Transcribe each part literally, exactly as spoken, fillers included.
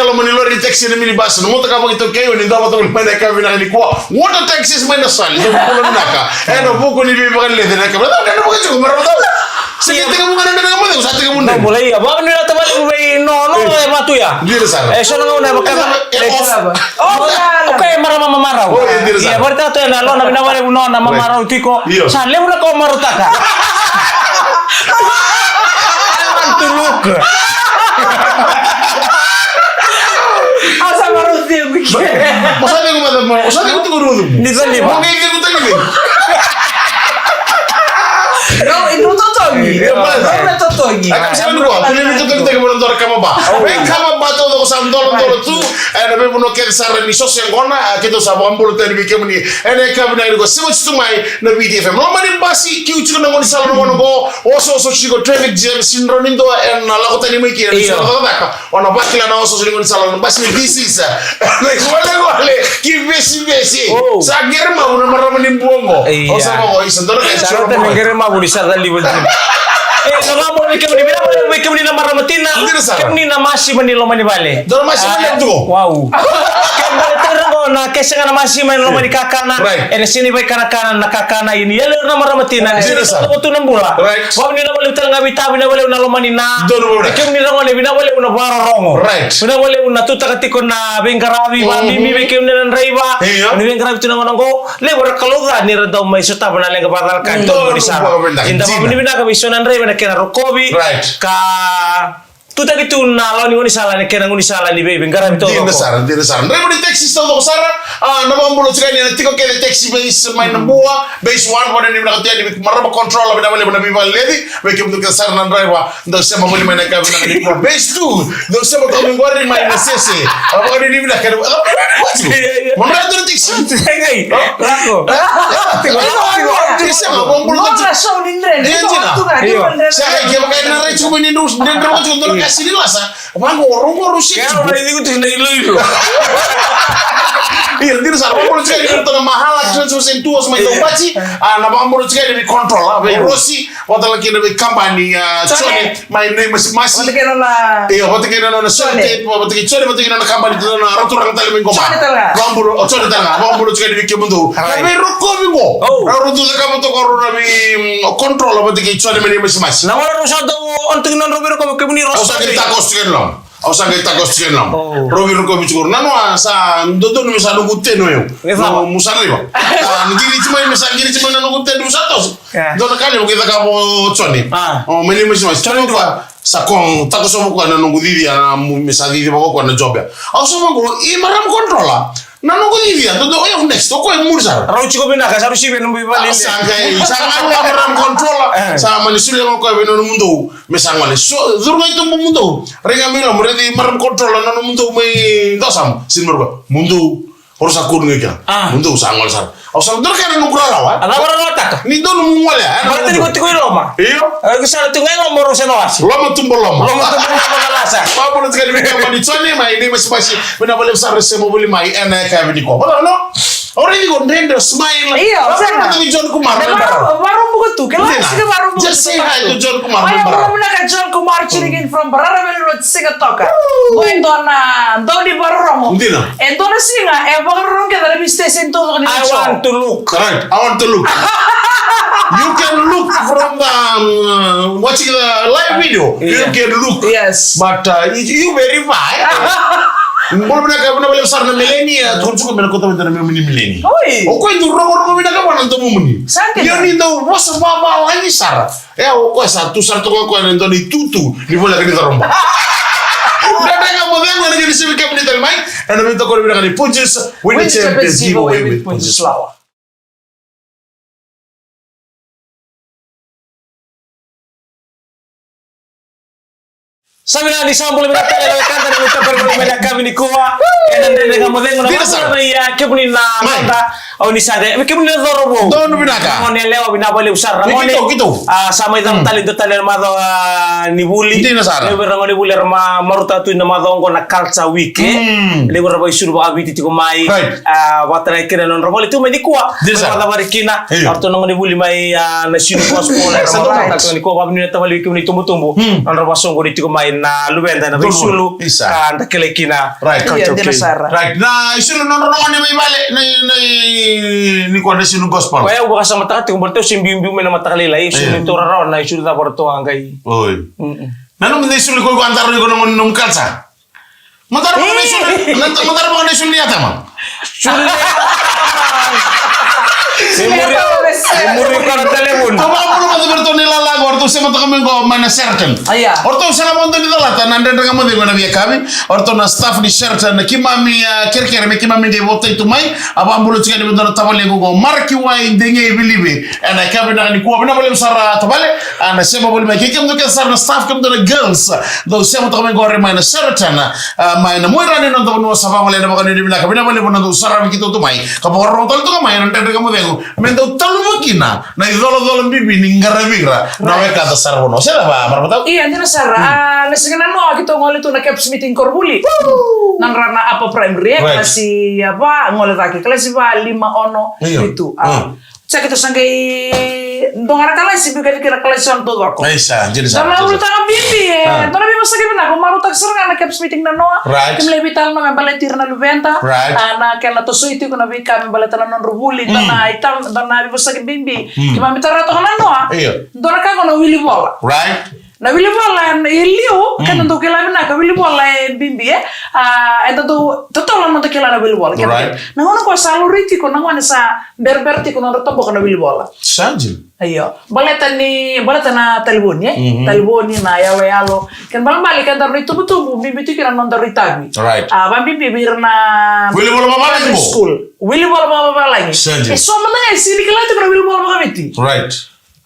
ka loma ni lori, taxi, na minibus, na motoka vakaitaukei, o ni dau vata mai na yakavi vinaka nikua. Water taxis mai na sali, dau bula vinaka. Ena vuku ni veivakaleci na yakavi. Dau dau vakaitaukei, marautau. Sa ke teka mu ngana na motoka, sa teka mu na. Bula ia, vaka ni rata vale ku vei no, no, e vatu ia. Dina sara. E so na gauna e vaka. E off. Okay, marama mamarau. Oh, e dina sara. Ia, vaka tato ena lona vinavale vu nona mamarau tiko. Io. Sa levu na ko marautaka. I want to look. Au sa marau tiko. Mo sa tiko mada mo, o sa tiko tiko rudu. Ni sa ni. Mo ngai tiko tiko. No, i dru totogi. Io, ma. Dru totogi. A ka sa ni ko, kuli ni totogi tiko mo dora kama ba. Vei kama ba taucoko sa dolo dolo tu. E na veivanua kece sara ni soso yaqona, a keitou sa vakabula tale vei kemuni. E na yakavi vinaka ni ko sema tu mai na V T F M. Loma ni basi, kiu tiko na gaunisala na gauna qo, osooso tiko traffic jam, sega ni dua e na lako tani mai kina, ni sa cakacaka. O na vakila na osooso ni gaunisala na basi ni V C sa. Na igolegole, ki vesivesi. Oh. Sa qere mavu na marama ni bua qo. Io. O sa vako, isa dua na ka. Sa rauta ni qere mavu ni sa caliva tu. E, na gamo vei kemuni, vinaka vei kemuni na marama tina. Dina sara. Kemuni na masima ni loma ni vale. Dua na masima ni tu. Wow. Kemuni tara qo na kese ga na masima ni loma ni kakana. Right. E na sega ni veikanakana na kakana ini yale na marama tina. Right. Dina sara. Ko tu na bula. Right. Wow, ni na vale tale ga vei tavi na vale na loma ni na. Dua na vale. Kemuni na gone, vinaka valevu na vakarorogo. Right. Vinaka valevu na tutaka tiko na veiqaravi, mm, vakabibi vei kemuni na draiva. Io. Ni veiqaravi tu na gauna qo, levu era kalouca ni ra dau mai sotava na leqa vakacalaka. Mm. Donu ni sara. Donu ni vinaka. Ida vavinavinaka vei so na draiva na kena rokovi. Right. Ka tutaki tu na lawa ni gaunisala, na kena gaunisala ni vei, veiqaravi taucoko. Dina sara, dina sara. Draiva ni taxi taucoko sara, a, na vakabula tiko yani na tiko kece taxi base mai na bua, base one, vavinavinaka tu yani vei marama controller, vinaka valevu na veivakaleci, vei kemudou kece sara na draiva. Dou sema voli mai na yakavi vinaka nikua. Base two, dou sema toka mai qori mai Nasese. A vakavinavinaka na. Mamra dua na taxi. Segai. Lako. Lako. Sema, bom, bom. Lako na show ni Dredre. Dina. Io. Segai, ke vaka na rai tiko mai ni Dredre, Dredre, Dredre, Dredre, kasi ni lasa. Vaqo, rogo, rogo, six. Kau rai tiko tu na iloilo. Io, dina sara, bom, bom, segai, dina, na mahala, transfer, send to us, mai, dou pati. A, na bom, bom, segai, ni control, a, vei Rosi. Vata kei na veikabani, a, Jone. Jone, mai nei Masimasi. Vata kei na nona. Io, vata kei na nona Jone. Sellotape, vata kei Jone, vata kei na nona kabani, na nona rauturaga tale mai qo. Jone tale ga. Vaburo, o Jone tale ga, vaburo tiko ni vei kemudou. Right. Na veirokovi qo. Oh. Rau tu cakava toka rau na vei, mm, control, vata kei Jone mai nei Masimasi. Na wala rau sa dau on tiko na nodra veirokovi kemuni rau sa dau. Au sa qai takoso tiko na. Au sa qai takoso tiko na. Oh. Rau veirokovi tiko. Nanoa sa dodonu me sa noqu tenu eu. Mo sa laiva. A, ni qiriti mai, me sa qiriti mai na noqu tenu sa toso. Dua na ka levu ke cakava o Jone. A. O, mai nei Masimasi. Jone dua. Sa ko takoso vaka na noqu cici, a, me sa cici vaka o koya na job ya. Au sa vaqo, i marama controller. Na noqu cici ya, dua, dua, o yau next, o koya muri sara. Rau tiko vinaka, sa rau sivi na nomu vale. Sa qai, sa qai marama controller. E. Sa mani solia ga o koya vei na nomudou. Me sa gole. So, curu ga i tuba mudou. Rai ga mai loma, raici marama controller na nomudou mai Dosamu. Sini marama. Mudou. O rau sa kuru ga kina. A. Mudou sa gole sara. Au sa dua na ka na noqu rarawa, e? A cava rarawa taka? Ni dua nomu gole, e? Baleta ni ko tiko i loma. Io. E, ko sa tu ga i loma, o rau se na wase. Loma tuba loma. Loma tuba loma na lasa. Vabula tiko ni vei kemuni Jone mai nei Masimasi. Vinaka valevu sara sema voli mai ena yakavi nikua. Vabula, no? Already ko Dredre smile. Io, vabula sara. Tiko John Kumar. Vabula, vabula tu. Kila sika vabula. Just say hi to John Kumar. Oi, vabula. Vabula ka John Kumar tuning in from Barara Valley Road. Siga toka. Qo e dua na dau ni vakarorogo. Dina. E dua na siga e vakarorogo kece na vei station taucoko ni show. I want to look. Right, I want to look. You can look from the, um, uh, watching the live video. Yeah. You can look. Yes. But, uh, you, you verify. Bula vinaka, vinaka valevu sara na Melania, tukutuku me na kota vata na me muni Melania. Oi. O koya dau rogorogo vinaka vua na domomuni. Sa dina. Io ni dau vosa vavalagi sara. E, o koya sa tu sara toka o koya na dua na itutu ni voleka ni caroba. Dredre Ga Mo Cegu ena qai ni sivi kemuni tale mai ena veitokoni vinaka ni Punjas, win the champions, give away with Punjas flour. Sa vinaka ni sa bula vinaka tale na wekada ni mai toka ni mai na yakavi nikua. Ena Dredre Ga Mo Cegu na Dina sara. Vakavuravura vei, a, kemuni na Mai. Noda, o ni sa qai, kemuni na cauravou. Donu vinaka. Gone yalewa, vinaka vakalevu sara na Ni gone. Kitou, kitou. A, sa mai cava Mm. tale dua tale na macawa, a, ni vuli. Dina sara. Levu era gone vuli era ma, marautaka tu na macawa oqo na Culture Week, e. Mm. Levu era vakaisulu vakaviti tiko mai. Right. A, vakatarai kina na nodra vale tu mai nikua. Dina sara. Mai vakacavari kina. Io. Aratou na gone vuli mai, a, na Sinu Gospel, era Sa donu. Vakacavari tiko mai nikua, vakanuinui vinaka tavale vei kemuni tubutubu. Mm. Nodra vakasoqoni tiko mai na luveda na Donu. Veisulu. Isa. Ka da kilai kina. Right. Io, Culture dina Week. Sara. Right. Na isulu nodra na gone mai vale, na, na, ni ko na Sinu Gospel. Koya au vakasamataka tiko, baleta au se biubiu mai na mataka lailai, isulu Io. Ni taura rawa, na isulu cava ratou a qai. Oi. Mm-mm. Na nomu na isulu ko iko a dara iko na gone nomu culture. Mo dara vaka na isulu, na, mo dara vaka na isulu ni Atama. Isulu ni Atama. Se muri, se muri koya na talevoni. Au vakabula vata vei iratou na ilala qo, o ratou sema toka mai qo mai na Sheraton. Aya. O ratou sega mada ni calata na Dredre Ga Mo Cegu ena veiyakavi. O ratou na staff ni Sheraton, keimami, a, kerekere me keimami qai votai tu mai. A vakabula tiko yani vei dua na tavalequ qo, Maraki Wai Degei Vilive. Ena yakavi vinaka nikua, vinaka vakalevu sara tavale. A, na sema voli mai kei kemudou kece sara na staff, kemudou na girls. Dou sema toka mai qori mai na Sheraton, a, mai na Muairani, noda vanua sa vagolea na vakanuinui vinaka. Vinaka vakalevu na dou saravi keitou tu mai. Ka vakarorogo tale toka mai na Dredre Ga Mo Cegu. Me dau taluva kina na icolacola bibi ni qaravi ira na Right. wekada sara vanua. Se cava, marama tau? Io, dina sara. Mm. A, na siga nanoa keitou gole tu na caps meeting koronivuli. Woo! Nodra na upper primary, e, Right. kalasi, a, va, gole cake. Kalasi va, lima, ono, Io. vitu. A. Mm. Sa keitou sa qai dua ga na kalasi, biu kece kei na kalasi ono taucoko. Isa, dina sara, Dua na dina sara. ulutaga bibi, e. A. Dua na veivosaki vinaka, au marautaka sara ga na caps meeting nanoa. Right. Keimami lai veitalanoa me baleti ira na luveda. Right. A, na kena tosoi tiko na veika me baleta na nodra vuli, dua Mm. na ital-, dua na veivosaki bibi. Mm. Keimami tara toka nanoa. Io. Dua na ka qo na wili vola. Right. Na wili vola e liu, Mm. keda dau kila vinaka, wili vola e bibi, e. A, eda dau, totolo na noda kila na wili vola. Right. Na gauna qo sa laurai tiko, na gone sa berabera tiko na nodra toboka na wili vola. Sa dina. Io. Baleta ni, baleta na talevoni, e? Mhm. Talevoni, na yaloyalo. Kena ibalebale keda na itubutubu, bibi tiko na noda itavi. Right. A, vabibi vei ira na Wili vola vavalagi primary qo. school. Wili vola vavalagi. Sa dina. E so mada ga e sega ni kila tiko na wili vola vakaviti. Right.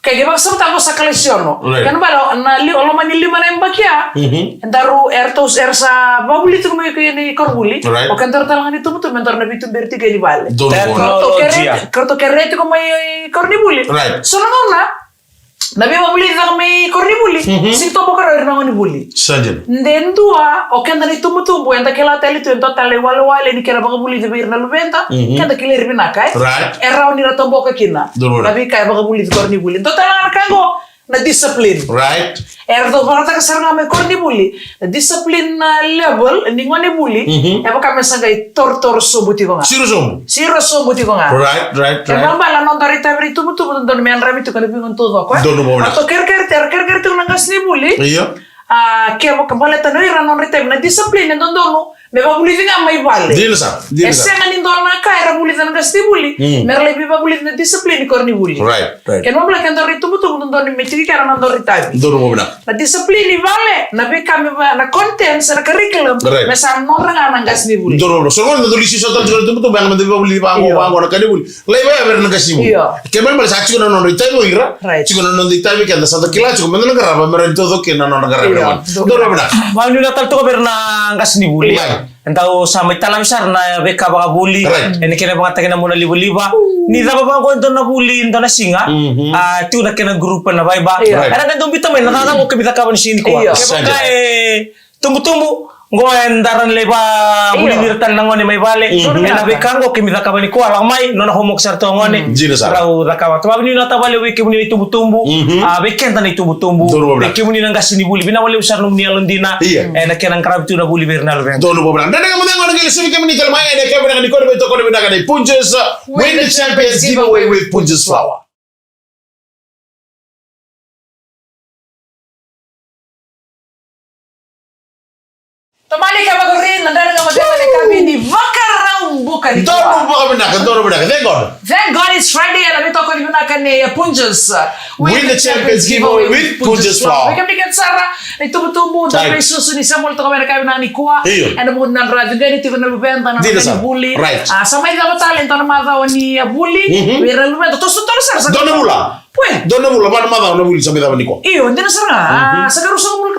Ke, ke vakasamataka qo sa kalasi ono. Right. Kena ibalebale, na li-, o loma ni lima na yabaki ya, Mhm. Daru, eratou, era sa vakavulici tiko mai kina i koronivuli. Right. O kedaru tale ga na itubutubu, me daru na veituberi tiko i vale. Donu. Teknolojia. Keratou kere, keratou kere tiko mai i koronivuli. Right. So na gauna, na veivakavulici caka mai i koronivuli, Mhm. sega ni toboka rawa o ira na gonevuli. Sa dina. De dua, o keda na itubutubu, eda kila tale tu, e dua tale na iwalewale ni kena vakavulici vei ira na luveda, Mhm. keda kila ira vinaka, e? Right. E rawa ni ra toboka kina. Donu. Na veika e vakavulici koronivuli. Dua tale ga na ka qo, na discipline. Right. Eratou vakataka sara ga mai koronivuli. Na discipline na level ni gonevuli. Mhm. E vaka me sa qai torotoro sobu tiko ga. Siro sobu. Siro sobu tiko ga. Right, right, E right. vabala na noda itavi itubutubu, dodonu me yadravi tiko na veigauna taucoko, e? Donu vabala. Eratou kerekere, kerekere tiko na qasenivuli. Io. A, ke vaka baleta na ira na nodra itavi na discipline, e dodonu me vakavulici ga mai vale. Dina sara, dina E sara. sega ni dua na ka era vulica na qasenivuli, Mm. mera lai veivakavulici na discipline koronivuli. Right, right. Kena ibalebale keda itubutubu dodonu me tiki kina na noda itavi. Donu vabala. Na discipline i vale, na veika me va, na contents, na curriculum, Right. me sa nodra ga na qasenivuli. Donu vabala. So gona dou lisi so tale tiko na itubutubu, yaga me dou veivakavulici vaqo, Io. vaqo na ka ni vuli. Lai vaya vei ira na qasenivuli. Io. Kena ibalebale sa tiko na nodra itavi o ira. Right. Tiko na noda itavi keda sa da kila tiko, me da na qarava, me rawa ni taucoko kina na nodra qaravi Io. na gone. Donu vabala. Vakanuinui tale toka vei ira na qasenivuli. Right. Dau sa mai talavi sara na veika vakavuli. Right. Ena kena vakayagataki na monalivaliva. Ni cava vaqo e dua na vuli, dua na siga. Mhm. A, tu na kena group na Viber. Io. Right. Era qai dau biuta mai na cava qo keimami cakava ni siga nikua. Io. Kevaka Sa dina. e tubutubu, qo e dara ni lai vakavulici Io. ira tale na gone mai vale. Mhm. Ena veika qo keimami cakava nikua, lako mai, nona homework sara tu na gone. Mm. Dina sara. Rau cakava. Vakanuinui na tavale vei kemuni na itubutubu. Mhm. A, vei keda na itubutubu. Donu vabala. Vei kemuni na qasenivuli. Vinaka vakalevu sara nomuni yalodina. Io. Ena kena qaravi tu na vuli vei ira na luveda. Donu vabala. Dredre Ga Mo Cegu, na qai lesu vei kemuni tale mai, ena yakavi vinaka nikua, veitokoni vinaka nei Punjas. Win the Champions Giveaway with Punjas Flour. Tomani ka vakuri, na Dredre Ga Mo Cegu, ena yakavi ni Vakaraubuka nikua. Donu vakavinaka, donu vinaka. Thank God. Thank God it's Friday, ena veitokoni vinaka nei Punjas. Win the Champions Giveaway with Punjas Flour. Vei kemuni kece sara, na itubutubu, dou Right. veisusu ni sa bula toka mai ena yakavi vinaka nikua. Io. Ena vuku ni nodra cuqeni tiko na luveda, na Dina sara. gonevuli. Right. A, sa mai cava tale, dua na macawa ni a vuli. Mhm. Vei ira na luveda, toso tolu sara, sa Dua na vula. Pue. Dua na vula, va na macawa na vuli, sa mai cava nikua. Io, dina sara ga. Mhm. A, sa qai ruasagavulu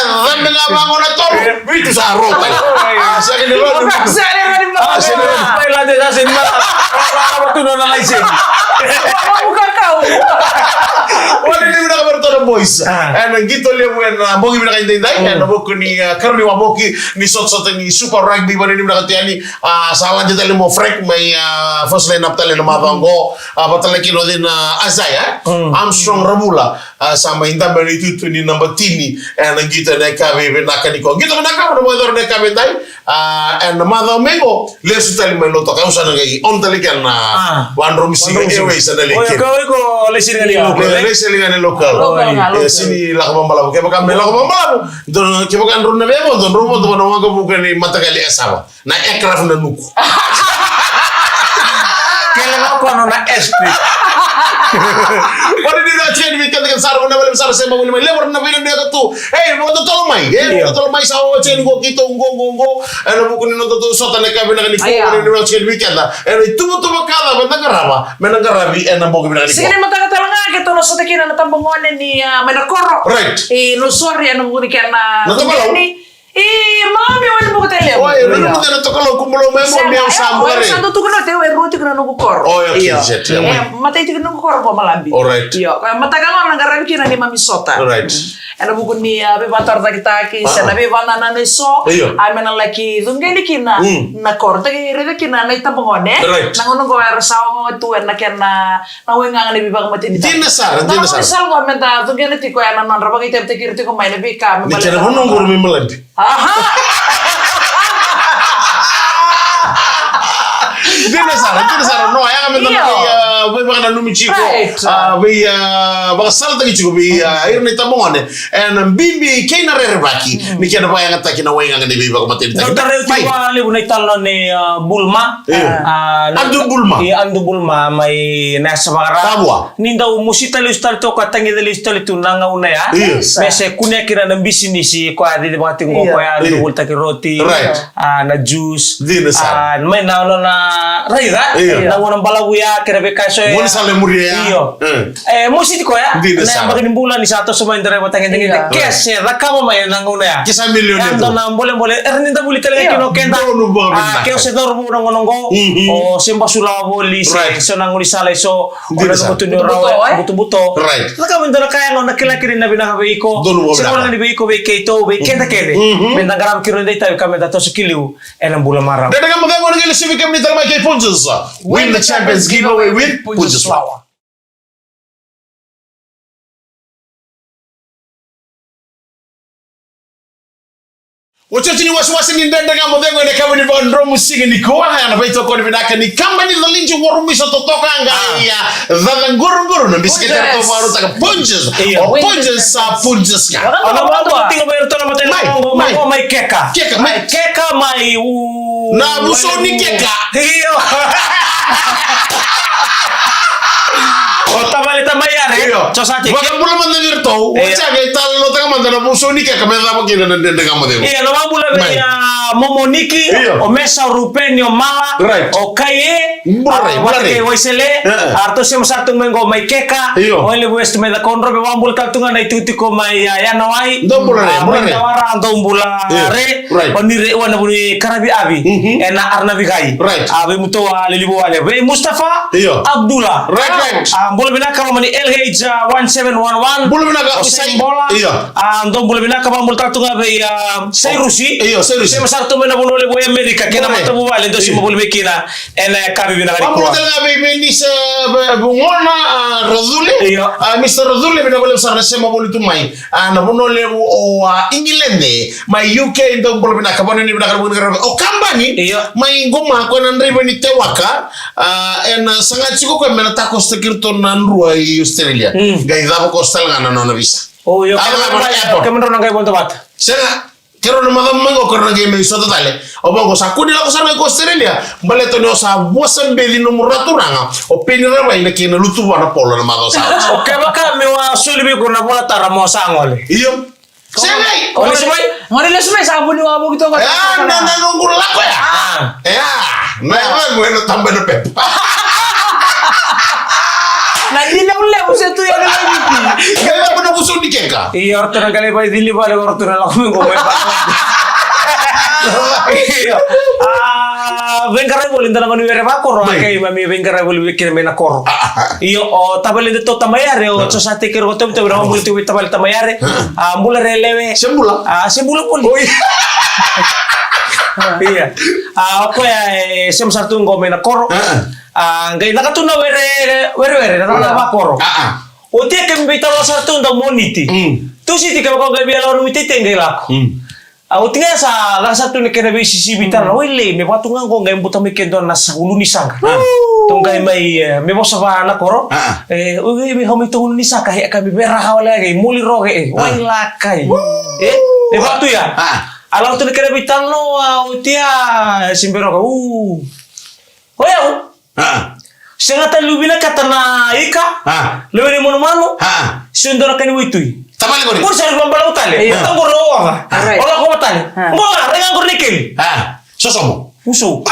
cabe ga vaqo na tolo. Vitu sa rota. A, sega ni rota. Sega ni rota. A, sega ni rota. Pai lade sa sega ni mala. Lako tu nona laiseni. Vakavuka kau. Vakanuinui vinaka vei iratou na boys. A. Ena qito levu ena bogi vinaka edaidai. Mm. Ena vuku ni, a, karua ni wavoki ni sotasota ni Super Rugby. Vakanuinui vinaka tu yani. A, sa lade tale mo Frank mai, a, first line up tale na macawa qo. A, vata tale kina o cei na Isaiah, e? Mm. Armstrong Ravula. A, sa mai dabe ena itutu ni naba tini, e, ena qito ena yakavi vinaka nikua. Qito vinaka, na vakayacora na yakavi edai. A, ena macawa mai qo, lesu tale mai Lautoka, au sa na qai on tale kina na, a, One Room Sika, One Room Sika. Airways, sa na lai kina. Oi, iko, iko, lesi ga ni local, e? Lesi ga ni local. Local, oi. Local. E, sega ni lako vabalavu. Kevaka me lako vabalavu, dou, kevaka drau na via vodo, drau vodo vua na waqavuka ni mataqali e sava. Na aircraft na nuku. Kele ga o koya na airstrip. Vakanuinui vinaka tiko yani vei keda, keda sa rogo na vale, sa ra sema vuli mai, levu na vale ni ka tu. Ei, vakatotolo mai. Ei, io, vakatotolo mai sa oti yani qo keitou qo, qo, qo. Ena vuku ni nodatou sota na yakavi vinaka nikua. Io. Vakanuinui vinaka tiko yani vei keda. Ena ituvatuva ka cava eda qarava, me na qaravi ena bogi vinaka nikua. Sega ni mataka tale ga keitou na sota kina na tabagone ni, a, mai na koro. Right. E, Nausori ena vuku ni kena, na Tokalau. Ni I, Malabi wale buku tale. Oi, e, io, Malabi tale, Tokalau, Kumulou, mai mo, sega, mi au sa, e, bukare. Sa dau tukuna tiko, e rua tiko na noqu koro. Oi, okay, io. Shit, yeah. E, matai tiko na noqu koro ko Malabi. All right. Io, ka mataka ga na qaravi kina neimami sota. All right. Mm. Ena vuku ni, a, veivakatorocaketaki, a, se na veivakanananu eso. Io. A, me na laki cuqeni kina, mm, na koro, taki raica kina na itabagone. Right. Na gauna qo era sa oga tu ena kena, na waigaga ni veivakamatenitaki. Dina sara, dina sara. Na gauna sara qo me da cuqena tiko ena nodra vakaitavitaki ira tiko mai na veika me baleta na vanua qori mai Malabi. Aha! Dina sara, dina sara. No, yaga me da, io, mai, a, veivakananumi tiko. Right. A, vei, a, vakasalataki tiko vei, a, ira na itabagone. Ena bibi kei na rerevaki. Mm. Ni kena vakayagataki na waigaga ni veivakamatenitaki. Dau tarai tiko vakalevu na italanoa nei, a, Bulma. Io. A, na Adu Bulma. Io, Adu Bulma mai Nasa Vakara. Tavua. Ni dau mosita lesu tale tu, ka tagica lesu tale tu na gauna ya. Io. Me se kunea kina na bisinisi ko a cicivaka tiko, io, ko ya, io, dau volitaki roti. Right. A, na juice. Dina sara. A, mai na nona raica. Io. Na gauna balavu ya, kena veika eso ya. Gaunisala e muria ya. Io. E. E, mositi koya. Dina sara. Na yabaki ni bula ni sa toso mai draiva tagedegede. Io. Ke se cakava mai na gauna ya. Ke sa milioni. Ya, tu. Dua na bolebole. Era ni davuli tale ga kina o keda. Donu bau vinaka. A, ke o se cauravou na gauna oqo. Mhm. O se basulawa voli, se, right, so na gaunisala eso. Dina sara. O na butubuto, e? Butubuto. Right. Cakava mai dua na ka ya gauna kila kina na vinaka vei iko. Donu bau vinaka. Se gauna ni vei iko, vei keitou, vei keda kece. Mhm. Me da qarava kina na itavi ka me da toso ki liu. Ena bula marau. Dredre Ga Mo Cegu, na qai lesu vei kemuni tale mai kei Punjas. Win the Champions Giveaway with Punjas Flour. Oti, oti ni wasewase ni Dredre Ga Mo Cegu ena yakavi ni vakadromu siga nikua, ena veitokoni vinaka ni kambani Lilija Warumiso totoka ga, ia, Caca Quraqura, na bisikete eratou vakarautaka Punjas. Io. O Punjas sa Punjas ga. Mai, mai. Mai keka. Keka, mai. Na Vusou ni Keka. Io. O tavale Tamai Yare. Io. Vakabula mada vei iratou. E. Oti, qai talanoataka mada na Vusou ni Keka me cava kina na Dredre Ga Mo Cegu. Io, na vakabula vei, a, Momoniki, io, o Mesa, o Rupeni, o Mala, right, o Kaie. Bula rai, a, bula rai. Vata kei Waisele, e, a, ratou sema sara tu mai qo mai Keka, io, o Elevu West mai Cakaudrove, vakabula tale tu ga na itikotiko mai, a, Yanawai. Dou bula re, a, bula mai re. Dawara, dou bula, io, re. Right. O ni re, ua na vuni karavi avi. Mhm. Ena Aranavi Kai. Right. A, vei mutou a lilivu wale. Vei Mustafa, io, Abdullah. Right, right. A, bula vinaka loma ni L H, a, one seven one one. Bula vinaka, o Isai. Bola. Io. A, dou bula vinaka, vakabula tale tu ga vei, a, Sairusi. Io, Sairusi. Sema sara tu mai na vanua levu o Amerika, kei na matavuvale, dou sema voli mai kina. Ena yakavi vinaka nikua. Vakabula tale ga vei, vei Nisa, vei, vei Gona, a, Racule. Io. A, Mister Racule, vinaka vakalevu sara na sema voli tu mai. A, na vanua levu o, a, Igilede, mai U K, dou bula vinaka, vanua ni vinaka, vanua ni vinaka. O Kabani, io, mai Quma, ko na draiva ni tewaka, a, ena saga tiko koya me na takositaki iratou na drua i Australia. Mm. Qai cava koso tale ga na nona visa. O, io, a, kemudrau na qai vodo vata. Sega. Keirau na macawa mai qo keirau na qai mai sota tale. O vaqo sa kua ni lako sara mai ko Australia. Baleta ni o sa vosa beci nomu ra turaga o Peni Ravai na kena lutu vua na polo na macawa sa oti. O kevaka me wa soli vei iko na vola tara mo sa gole. Io. Segai. O lesu mai. Gole lesu mai sa vuni wa vuki toka. Ya, na, na noqu lako ya. A. Ya. Na, na, na, na taba na pepa. Na dina u levu se tu ya na viti. Ke levu na Vusou ni Keka. Io, o ratou na qai lai vaicili vale, o ratou na lako mai qo mai vale. Io. A, veiqaravi voli, da na gone ni were vakoro, a, kei mami veiqaravi voli vei kina mai na koro. A, a, a. Io, o tavale datou Tamai Yare, o Josate kei ira ko Tomitomi, na vabula tiko vei tavale Tamai Yare. A, bula re lewe. Se bula. A, se bula voli. Oi. Ia. A, o koya e sema sara tu qo mai na koro. A, a. A, qai caka tu na were, werewere, na caka vakoro. A, a. Oti ya keimami veitalanoa sara tu dau Moniti. Mm. Tusiti kevaka o qai via lako nomu iteitei qai lako. Mm. A, oti ga sa caka sara tu na kena veisisivi tale. Mm. Wailei, me vaka tu ga qo qai buta mai ke dua na sa ulu ni saqa. A. Tou qai mai, e, me vosa va na koro. A, a. E, oi, oi, me kau mai tou ulu ni saqa, e, ka me vera ka wale, e, moli roge, e, a, wailakai. E, me vaka tu ya. A. A lako tu na kena veitalanoa, oti ya, e, se bera ka, u. O yau. A. Sega tale niu vinakata na ika. A. Lewe ni manumanu. A. Se dua na ka ni waitui. Tavale qori. Qori sa ri vabalavu tale. Io. Tau qori o oca. A. O lako tale. A. Qo ga, raica qori na ikeli. A. Sosomo. Vusou.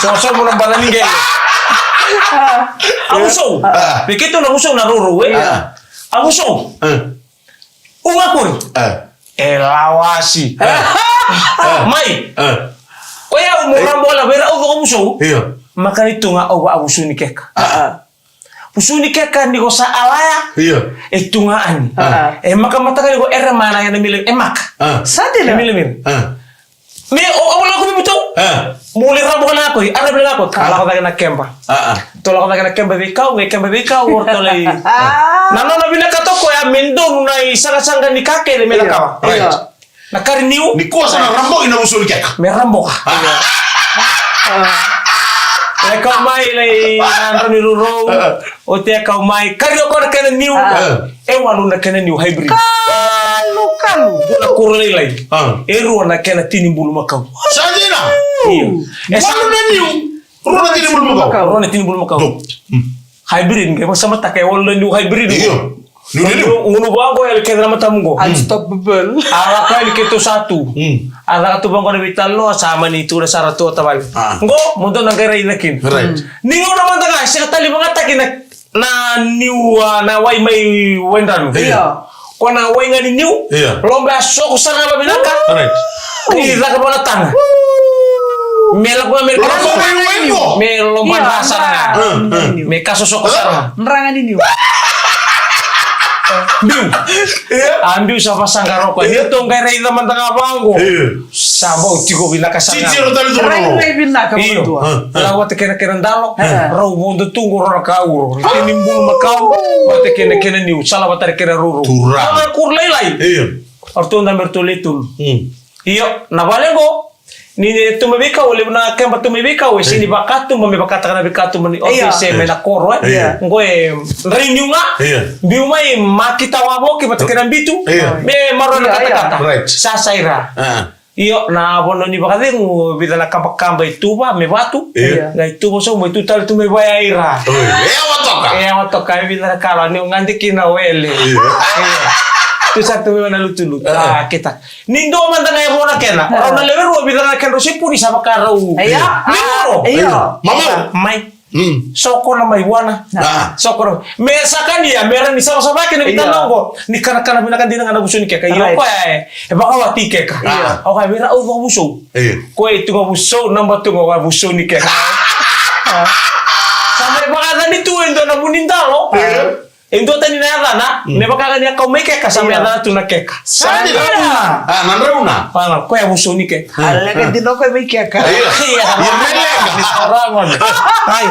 Sosomo na bala ni qele. A. A vusou. A. Vei keitou na vusou na rourou, e. A. A vusou. A. U ga kori. E. E lawasi. E. E. Mai. E. O yau mo ra bola vei ira au vakavusou. Io. Maka ni tu ga au vakavusou ni keka. A, a. Vusou ni keka ni ko sa alaya. Io. E tu ga ani. A. E maka mataka ni ko ere mana ena mile, e maka. A. Sa dina. E mile mile. A. Me o, o lako vei mutou. A. Mo le rabo kana koi, ara vile lako. A. Lako cake na keba. A, a. Tou lako cake na keba vei kau, qai keba vei kau, o ratou lai. A. Na nona vinakata o koya me donu na isaqasaqa ni ka kece me na kawa. Right. Io. Na kari niu. Nikua sa na raboki na vusou ni keka. Me raboka. A. A. E kau mai lai na drau ni rourou. A. Oti e kau mai, kari o koya na kena niu. A. E walu na kena niu hybrid. Kalu, kalu. Dua na kuro lailai. A. E rua na kena tini bulumakau. Sa dina? Io. E sa walu na niu. Rua na tini bulumakau. Rua na tini bulumakau. Dou. Mm. Hybrid, qai vakasamataka e walu na niu hybrid. Io. Nunu. Gunu vaqo, yali kece na matamu qo. Unstoppable. A lako yali keitou sa tu. Mm. A caka tu vaqo na veitalanoa, sa mani tukuna sara tu o tavale. Ah. Qo, mo dou na qai raica kina. Right. Ni gauna mada ga, sega tale ni vakayagataki na, na niu, ah, na wai mai Waidranu. Io. Ko na wai ga ni niu. Io. Loba ya soko sara ga vavinaka. Right. Ni caka vaka na taga. Me lako ga me lako. Lako mai wai qo. Me loba dra sara ga. Mm, mm. Me ka sosoko sara ga. Draga ni niu. Biu. Io. A biu sa vasaqara o koya. Io. Ni tou qai raica mada ga vaqo. Io. Sa bau tiko vinaka sara ga. Titiro tale tu. Rairai vinaka. Io. Vakadua. Ah, ah. Lako vata kei na kena dalo. Ah. Rau vodo tu qo rau na kauro. Kena bulu makau. Vata kei na kena niu. Sala vata kei na ruru. Tura. Rau na kuro lailai. Io. O ratou dabe o ratou le tolu. Mm. Io, na vale qo. Ni, ni tu mai veikau, levu na keba tu mai veikau, e sega ni vakatuba me vakataka na veikatuba ni office, e, mai na koro, e. Io. Qo e dra i niu ga. Io. Biu mai, makita wavoki vata kei na bitu. Io. Me maroroi na katakata. Right. Sa saira. Ah. Io, na vanua ni vakacegu, vica na kabakaba e tuva me vatu. Io. Qai tuva sobu, mai tu tale tu mai vaya ira. Oi, e yawa toka. E yawa toka, e vica na kala, ni o gade kina o ele. Io. Io. Tu sa tu mai na lutulutu. Ah. Ah, keta. Ni dua mada ga e vo na kena. Ah. Rau na lewe rua, vica na kena rau sepuni sa vakarau. Io. Ni rau. Io. Mama. Mai. Mm. Soko na mai vuana. Ah. Soko na. Me sakania, me ra ni savasava kina vita noqo. Ni kanakana vinaka dina ga na vusou ni keka. Io, right. Koya e, e vakawati keka. Ah. O koya vira au vakavusou. Io. Koya e tu ga vusou, naba tu ga vusou ni keka. Ah. Sa mai vakacani tu e dua na vunidalo. Io. E dua tani na yacana, mm, me vaka ga ni a kau mai keka, sa me yacana tu na keka. Sa dina. Ah, na drauna. Ah, koya vusou ni keka. Ah, leqa dina o koya mai keka. Io. Io, me leqa. Ni sa rawa gona. Ai.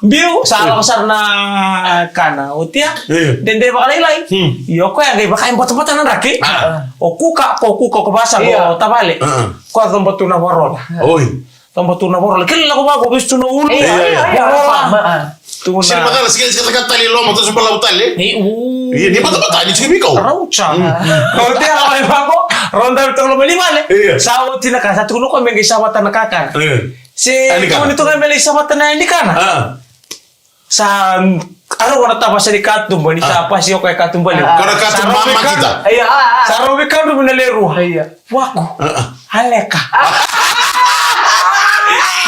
Biu, sa lako sara na kana. Oti ya. Io. Dede vakalailai. Hmm. Io, koya qai vaka e botabota na draki. Ah. O kuka, ko kuka, ko vasa, io, ko tavale. Ah. Koya coba tu na varola. Oi. Coba tu na varola. Kele lako vaqo, vesu tu na ulu. Io, io, io. Varola. Ma, ah. Tu na. Sini matala, sini, sini kata tali loma, tu sumba lau tali. Ni, u. Io, ni batabata, ni tiko vei kau. Rauca. Mm. Kau te ala mai vaqo, rau dabe toka loma ni vale. Io. Sa oti na ka, sa tukuna o koya me qai savata na kakana. Io. Se, ani kana. Tukuni toka me lai savata na yani kana. Ah. Sa, a rau na tavasa ni katuba, ni sa pasi o koya katuba levu. Ah. Kau na katuba makita. Io, ah, ah. Sa rau veikadruvi na lewe rua. Io. Waku. Ah, ah. Aleka.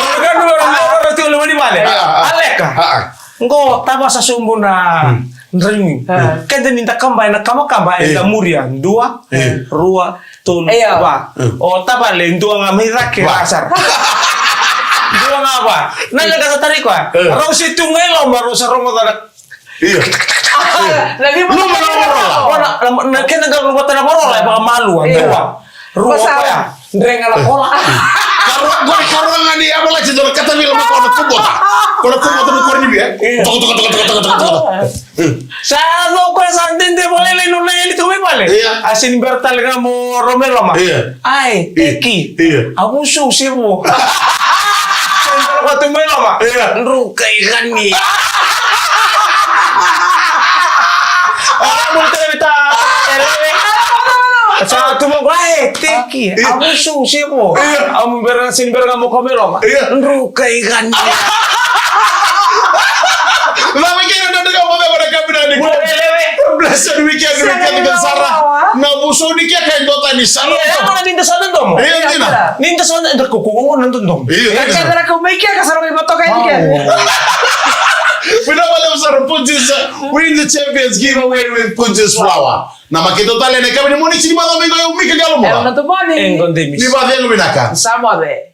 Rau veikadruvi na lewe rua, rau tiko loma ni vale. Ah, ah. Aleka. Ah, ah. Qo tavasa sobu na draimu. Ah. Keda ni da kaba, ena kabakaba, eda muria. Dua, rua, tolu, va. O tavale, dua ga mai cake, va sara. Dua ga va. Na leqa sa tari koya. Rau se tu ga i loma, rau sa rogoca na. Io. Na lima. Loma na varola. Na, na, na kena qai luvata na varola, e vakamalua, dua. Rua koya. Drega na kola. Karua, qori karua ga ni avalanche, dua na katavila mai koya na kubota. Koya na kubota mai koya ni via. Io. Toko, toko, toko. Sa dau koya sa dede vakalailai nona yali tu mai vale. Io. A sini bera tale ga mo rau mai loma. Io. Ai, io. Teki. Io. A vusou se vo. Sini bera koya tu mai loma. Io. Druka i gani. A, mo tale vita. Sa tu mo, ai, teki. Io. A vusou se vo. Io. A mo bera, sini bera ga mo koya mai loma. Io. Druka i gani. Lava kina na dodonu mo beba na kabina ni ko. Blessed weekend, weekend ka sara. Na vusou ni keka e dua tani sara. Io, e mana ni da sa dodomo. Io, dina. Ni da sa dodomo. Io, dina. Keda na kau mai keka sara mai vatoka ni keka. Vinaka vakalevu sara Punjas, win the champions giveaway with Punjas flour. Na makete tale na kabina ni Moniti ni macawa mai qo, o Mika Galomoa. E, na tomani. E, qo Demis. Ni vacegu vinaka. Sa moce.